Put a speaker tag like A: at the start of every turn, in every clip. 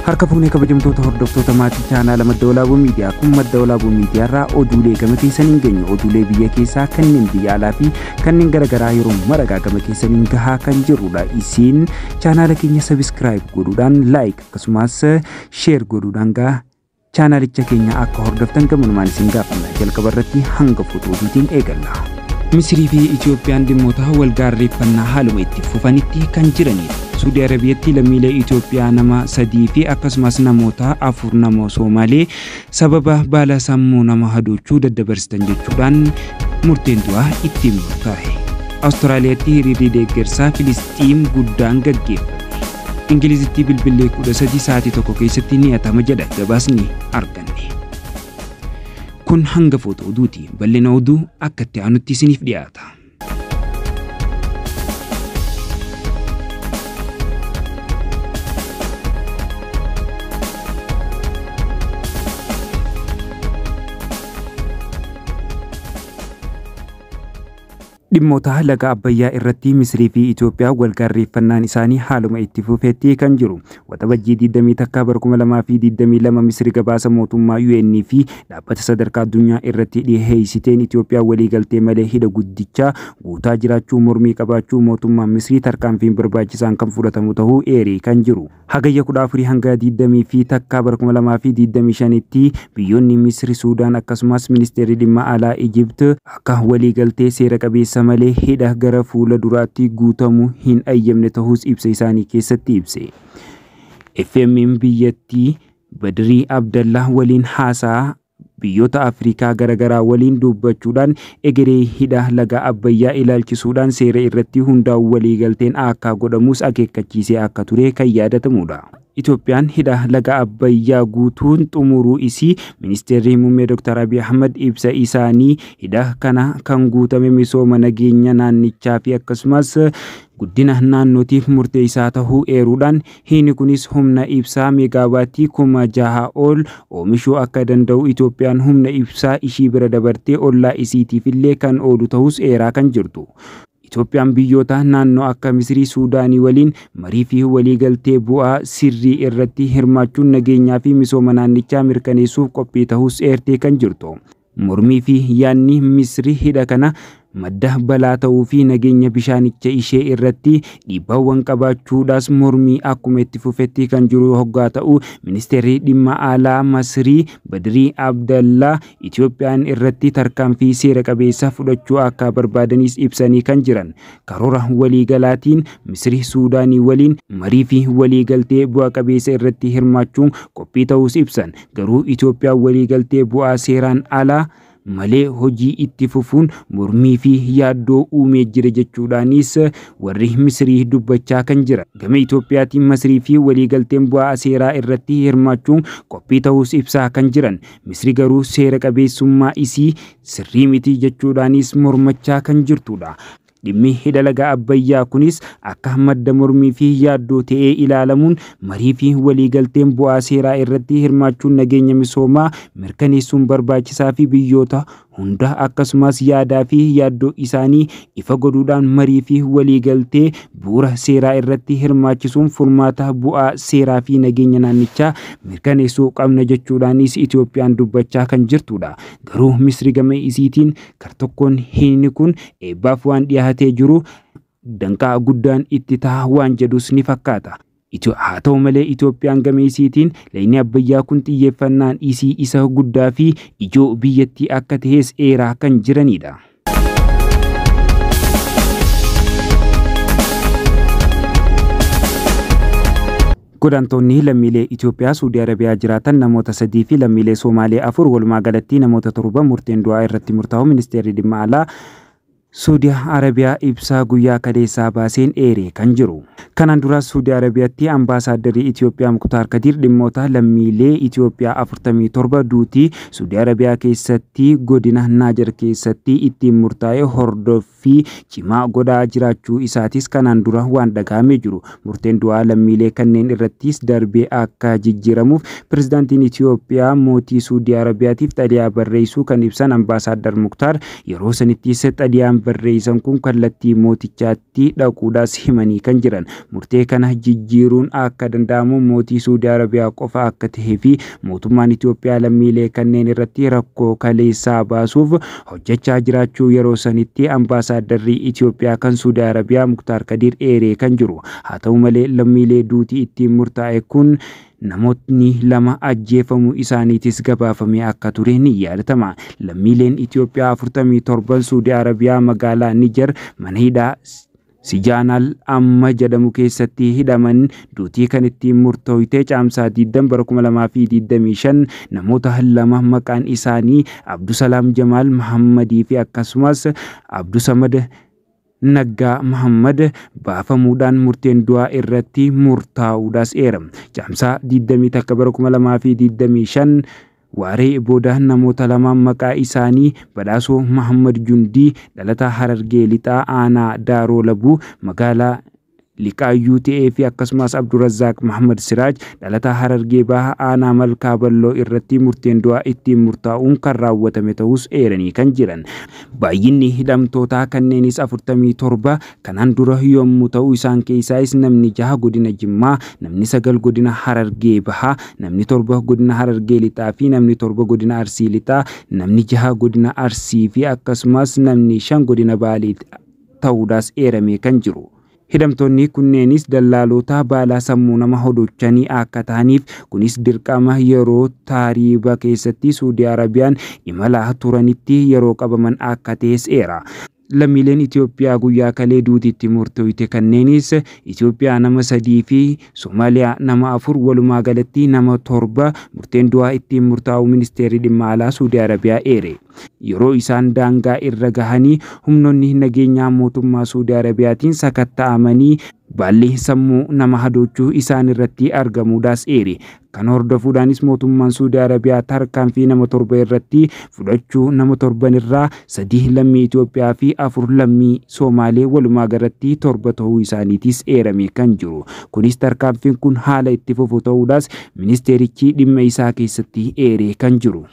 A: Harka fuunee kabajamtoota hordoftoota maatii chaanaala Madda Walaabuu Miidiyaa kun Madda Walaabuu Miidiyaarraa oduulee gama keessaniin geenyu oduulee biyya keessaa kanneen biyya alaa fi kanneen garaagaraa yeroo maragaa gama keessaniin gahaa kan jirrudha. Isin chaanaala keenya sabiskiraayib godhuudhaan laayik akkasumas sheer godhuudhaan gaa chaanaalicha keenya akka hordoftan gamunumaan isin gaafanna. Jalqaba irratti hanga footoo oduutiin eegalla. Misirii fi Itoophiyaan dhimmoota wal gaarreeffannaa haaluma itti fufanitti kan jiranidha. Suudii Arabiyaatti lammiilee Itoophiyaa nama 3 fi akkasumas namoota 4 nama Somaalee sababa baala sammuu nama hadochuu daddabarsitan jechuudhaan murteen du'aa ittiin murtaa'e. Awustiraaliyaatti hiriirri deeggarsaa Filisxiim guddaan gaggeeffame. Ingilizitti bilbillee 13 sa'aatii tokko keessatti ni hatama jedha gabaasni arganne. Kun hanga footoo oduuti. Bal'ina oduu akka itti aanutti isiniif dhiyaata. Dhimmoota laga Abbayyaa irratti Misirii fi Itoophiyaa wal gaarreeffannaan isaanii haaluma itti fufeetti kan jiru. Waxabajjii 21 bara 2022 Misiri gabaasa mootummaa UN fi dhaabbata sadarkaa addunyaa irratti dhiheessiteen Itoophiyaa waliigaltee malee hidha guddichaa guutaa jiraachuu mormii qabaachuu mootummaan Misirii tarkaanfiin barbaachisaan kan fudhatamu ta'uu eeree kan jiru. Hagayya 14 hanga 21 bara 2025tti biyyoonni Misiri, Suudaan akkasumas ministeerri dhimma alaa Ijipt akka waliigaltee seera qabeessa malee hidha gara fuula duraatti guutamuu hin ayyamne ta'uus ibsa isaanii keessatti ibse. FM'n biyyattii Badirii Abdallah waliin haasaa biyyoota Afrikaa garaagaraa waliin dubbachuudhaan egeree hidha laga Abbayyaa ilaalchisuudhaan seera irratti hundaa'u waliigalteen akka godhamus akeekkachiisee akka ture kan yaadatamudha. Itoophiyaan hidha laga Abbayyaa guutuun xumuruu isii ministeerri muummee Dr. Abiy Ahmad ibsa isaanii hidha kana kan guutame misooma nageenya naannichaa fi akkasumas guddina naannootiif murteessaa ta'uu eeruudhaan hidhni kunis humna ibsaa meegaawaatii 6,000 ol oomishuu akka danda'u Itoophiyaan humna ibsaa ishii bira dabartee ollaa isiitiif illee kan oolu ta'us eeraa kan jirtu. Itoophiyaan biyyoota naannoo akka Misirii, Suudaanii waliin marii fi waliigaltee bu'aa sirrii irratti hirmaachuun nageenyaa fi misooma naannichaa mirkaneessuuf qophii ta'us eertee kan jirtu. Mormii fi yaadni Misiri hidha kana madda balaa ta'uu fi nageenya bishaanicha ishee irratti dhiibbaawwan qabaachuudhaas mormii akkuma itti fufetti kan jiru hoggaa ta'u ministeerri dhimma alaa Masirii Badirii Abdallaa Itoophiyaan irratti tarkaanfii seera qabeessa fudhachuu akka barbaadanis ibsanii kan jiran. Karoora waliigalaatiin Misirii Suudaanii waliin marii fi waliigaltee bu'a qabeessa irratti hirmaachuun qophii ta'uus ibsan. Garuu Itoophiyaan waliigaltee bu'aa seeraan alaa malee hojii itti fufuun mormii fi yaaddoo uumee jira jechuudhaanis warri Misirii dubbachaa kan jira. Gama Itoophiyaatiin Masirii fi waliigalteen bu'aa seeraa irratti hirmaachuun qophii ta'uus ibsaa kan jiran. Misiri garuu seera qabeessummaa isii sirrii miti jechuudhaanis mormachaa kan jirtudha. Dhimmi hidha laga Abbayyaa kunis akka madda mormii fi yaaddoo ta'ee ilaalamuun marii fi waliigalteen bu'aa seeraa irratti hirmaachuun nageenya misoomaa mirkaneessuun barbaachisaa fi biyyoota hunda akkasumas yaadaa fi yaaddoo isaanii ifa godhuudhaan marii fi waliigaltee bu'uura seeraa irratti hirmaachisuun furmaata bu'aa seeraa fi nageenya naannichaa mirkaneessuu qabna jechuudhaanis Itoophiyaan dubbachaa kan jirtudha. Garuu Misri gama isiitiin kartokkoon hidhni kun eebbaaf waan dhiyaatee jiru danqaa guddaan itti ta'a waan jedhus ni fakkaata. Haa ta'u malee Itoophiyaan gama isiitiin lagni Abbayyaa kun xiyyeeffannaan isii isa guddaa fi ijoo biyyattii akka ta'es eeraa kan jiranidha. Godaantonni lammiilee Itoophiyaa Suudii Arabiyaa jiraatan namoota 3 fi lammiilee Somaalee 4 walumaa galatti namoota 7 murteen du'aa irratti murtaa'u ministeerri dhimma alaa Suudii Arabiyaa ibsaa guyyaa kaleessaa baaseen eeree kan jiru. Kanaan dura Suudii Arabiyaatti ambaasaadarri Itoophiyaa Muktaar Kadiir dhimmoota lammiilee Itoophiyaa 47 duutii Suudii Arabiyaa keessatti godina Naajar keessatti ittiin murtaa'e hordoffii cimaa godhaa jiraachuu isaatis kanaan dura waan dhaga'amee jiru. Murteen du'aa lammiilee kanneen irrattis darbee akka jijjiiramuuf pirezidaantiin Itoophiyaa mootii Suudii Arabiyaatiif xaliyaa barreessuu kan ibsan ambaasaaddar Muktaar yeroo sanittis xaliyaan barreessan kun kallattii mootichaatti dhaquudhaas himanii kan jiran. Murtee kana jijjiiruun akka danda'amu mootii Suudii Arabiyaa qofa akka ta'ee fi mootummaan Itoophiyaa lammiilee kanneen irratti rakkoo kaleessaa baasuuf hojjechaa jiraachuu yeroo sanitti ambaasaadarri Itoophiyaa kan Suudii Arabiyaa Muktaar Kadiir eeree kan jiru. Haa ta'u malee lammiilee duutii ittiin murtaa'e kun namootni 2 ajjeefamuu isaaniitis gabaafamee akka ture ni yaadatama. Lammiileen Itoophiyaa 47 Suudii Arabiyaa magaalaa Niger mana hidhaa Sijaanaal amma jedhamu keessatti hidhaman duutii kan ittiin murtooyte caamsaa 20 bara 2025 namoota 2 maqaan isaanii Abdusalaam Jamaal Mahammadii fi akkasumas Abdusamad Naggaa Mahammad baafamuudhaan murteen du'aa irratti murtaa'uudhaas eera. Caamsaa 21 bara 2025 waaree booda namoota 2 maqaa isaanii Badhaasoo Mahammad Jundii dhalataa Harargee Lixaa Aanaa Daaroo Labuu magaalaa Liqaayyuu ta'ee fi akkasumas Abdurrazzaaq Mahammad Siraaj dhalataa Harargee Bahaa Aanaa Malkaa Balloo irratti murteen du'aa ittiin murtaa'uun kan raawwatame ta'us eeranii kan jiran. Baay'inni hidhamtootaa kanneenis 47 kanaan dura yommuu ta'u isaan keessaayis namni 6 godina Jimmaa, namni 9 godina Harargee Bahaa, namni 7 godina Harargee Lixaa fi namni 7 godina Arsii Lixaa, namni 6 godina Arsii fi akkasumas namni 5 godina Baalee ta'uudhaas eeramee kan jiru. Hidhamtoonni kunneenis dallaalota baalaa sammuu nama hodochanii akka ta'aniif kunis dirqama yeroo taariiba keessatti Suudii Arabiyaan imalaa turanitti yeroo qabaman akka ta'es eera. Lammiileen Itoophiyaa guyyaa kalee duutiitti murtooyte kanneenis Itoophiyaa nama 3 fi Soomaaliyaa nama 4 walumaa galatti nama 7 murteen du'aa ittiin murtaa'u ministeerri dhimma alaa Suudii Arabiyaa eere. Yeroo isaan daangaa irra gahanii humnoonni nageenyaa mootummaa Suudii Arabiyaatiin sakatta'amanii baalli sammuu nama hadochuu isaan irratti argamuudhaas eere. Kan hordofuudhaanis mootummaan Suudii Arabiyaa tarkaanfii nama 7 irratti fudhachuu nama 7 irraa 3 lammii Itoophiyaa fi 4 lammii Soomaalee walumaa galatti 7 ta'uu isaaniitis eerame kan jiru. Kunis tarkaanfiin kun haala itti fufu ta'uudhaas ministeerichi dhimma isaa keessatti eere kan jiru.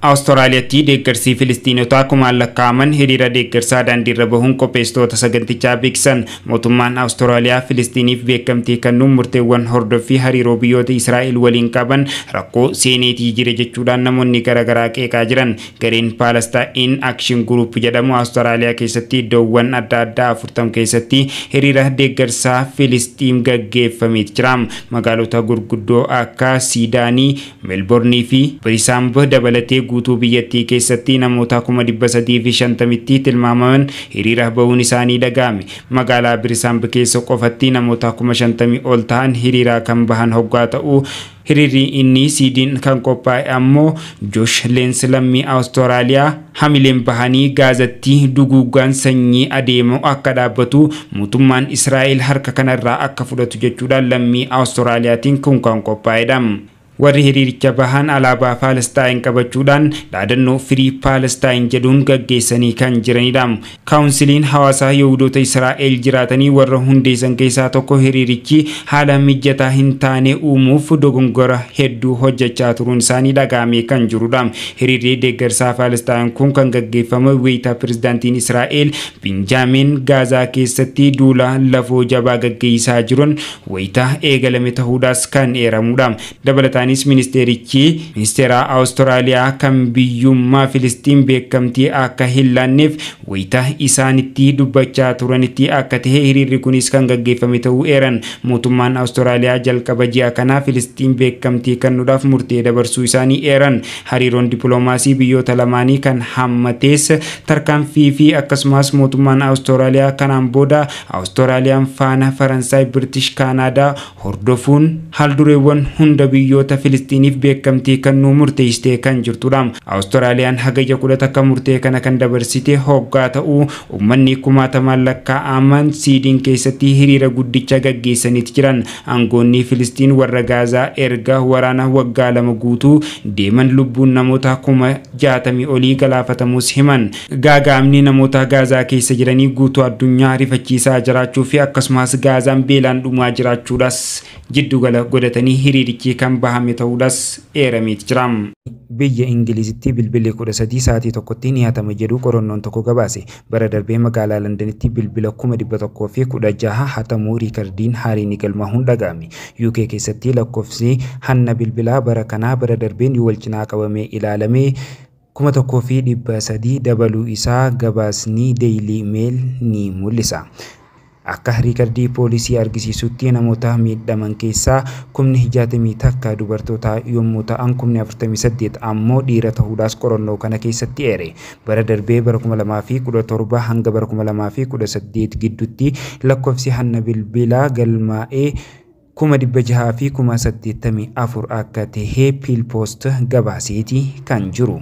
B: Awustiraaliyaatti deeggarsi Filistiinotaa kumaan lakkaa'aman hiriira deeggarsaa daandiirra bahuun qopheessitoota sagantichaa beeksisan. Mootummaan Awustiraaliyaa Filistiiniif beekamtii kennuun murteewwan hordoffii hariiroo biyyoota Israa'el waliin qaban rakkoo seeneetii jira jechuudhaan namoonni garaagaraa qeeqaa jiran. Gareen Paalestaayin Akshin Guruup jedhamu Awustiraaliyaa keessatti iddoowwan adda addaa 40 keessatti hiriira deeggarsaa Filistiin gaggeeffamee jira. Magaalota gurguddoo akka Siidaanii, Meelbornii fi Birisaamb dabalatee guutuu biyyattii keessatti namoota 350,000tti tilmaamaman hiriira bahuun isaanii dhaga'ame. Magaalaa Birisaamb keessa qofatti namoota 50,000 ol ta'an hiriira kan bahan hoggaa ta'u hiriirri inni siidiin kan qophaa'e ammoo Josh Leens lammii Awustiraaliyaa hamileen bahanii Gaazatti duguuggaan sanyii adeemu akka dhaabbatu mootummaan Israa'el harka kanarraa akka fudhatu jechuudhaan lammii Awustiraaliyaatiin kun kan qophaa'edha. Warri hiriiricha bahan alaabaa Paalestaayin qabachuudhaan dhaadannoo firii Paalestaayin jedhuun gaggeessanii kan jiranidha. Kaawunsiliin hawaasaa Yihudoota Israa'el jiraatanii warra hundeessan keessaa tokko hiriirichi haala mijataa hin taane uumuuf dogongora hedduu hojjechaa turuun isaanii dhaga'amee kan jirudha. Hiriirri deeggarsaa Paalestaayin kun kan gaggeeffame weeytaa pirezidaantiin Israa'el Binjaamin Gaazaa keessatti duula lafoo jabaa gaggeessaa jiruun weeytaa eegalame ta'uudhaas kan eeramudha. Dabalataan ministeerichi ministeera Awustiraaliyaa kan biyyummaa Filistiin beekamtii akka hin laanneef wayita isaanitti dubbachaa turanitti akka ta'e hiriirri kunis kan gaggeeffame ta'uu eeran. Mootummaan Awustiraaliyaa jalqaba ji'a kanaa Filistiin beekamtii kennuudhaaf murtee dabarsuu isaanii eeran. Hariiroon dippiloomaasii biyyoota lamaanii kan hammatees tarkaanfii fi akkasumas mootummaan Awustiraaliyaa kanaan booda Awustiraaliyaan faana Faransaay, Biritish, Kaanaadaa hordofuun haaldureewwan hunda biyyoota uummata Filistiiniif beekamtii kennuu murteessitee kan jirtudha. Awustiraaliyaan Hagayya 11 murtee kana kan dabarsite hoggaa ta'uu, uummanni kumaatamaan lakkaa'aman Siidiin keessatti hiriira guddicha gaggeessaniiti jiran. Aangoonni Filistiin warra Gaazaa erga waraana waggaa 2 guutuu deeman lubbuun namoota 60,000 olii galaafatamus himan. Gaaga'amni namoota Gaazaa keessa jiranii guutuu addunyaa rifachiisaa jiraachuu fi akkasumas Gaazaan beelaan dhumaa jiraachuudhaas jiddugala godhatanii hiriirichi kan bahame ta'uudhaas eerameeti jira.
A: Biyya Ingilizitti bilbilli 13 sa'aatii tokkotti ni hatama jedhu qorannoon tokko gabaase. Bara darbee magaalaa Londonitti bilbila 116,000 hatamuu riikardiin haariin galmaahuun dhaga'ame. UK keessatti lakkoofsi hanna bilbilaa bara kanaa bara darbeen wal cinaa qabamee ilaalame 1300 dabaluu isaa gabaasni Daily Mail ni mul'isa. Akka riikardii poolisii argisiisutti namoota miidhaman keessaa 61,000 dubartoota yommuu ta'an, 48,000 ammoo dhiira ta'uudhaas qorannoo kana keessatti eere. Bara darbee bara 2017 hanga bara 2018 gidduutti lakkoofsi hanna bilbilaa galmaa'ee 684,000 akka ta'e Piilpoost gabaaseeti kan jiru.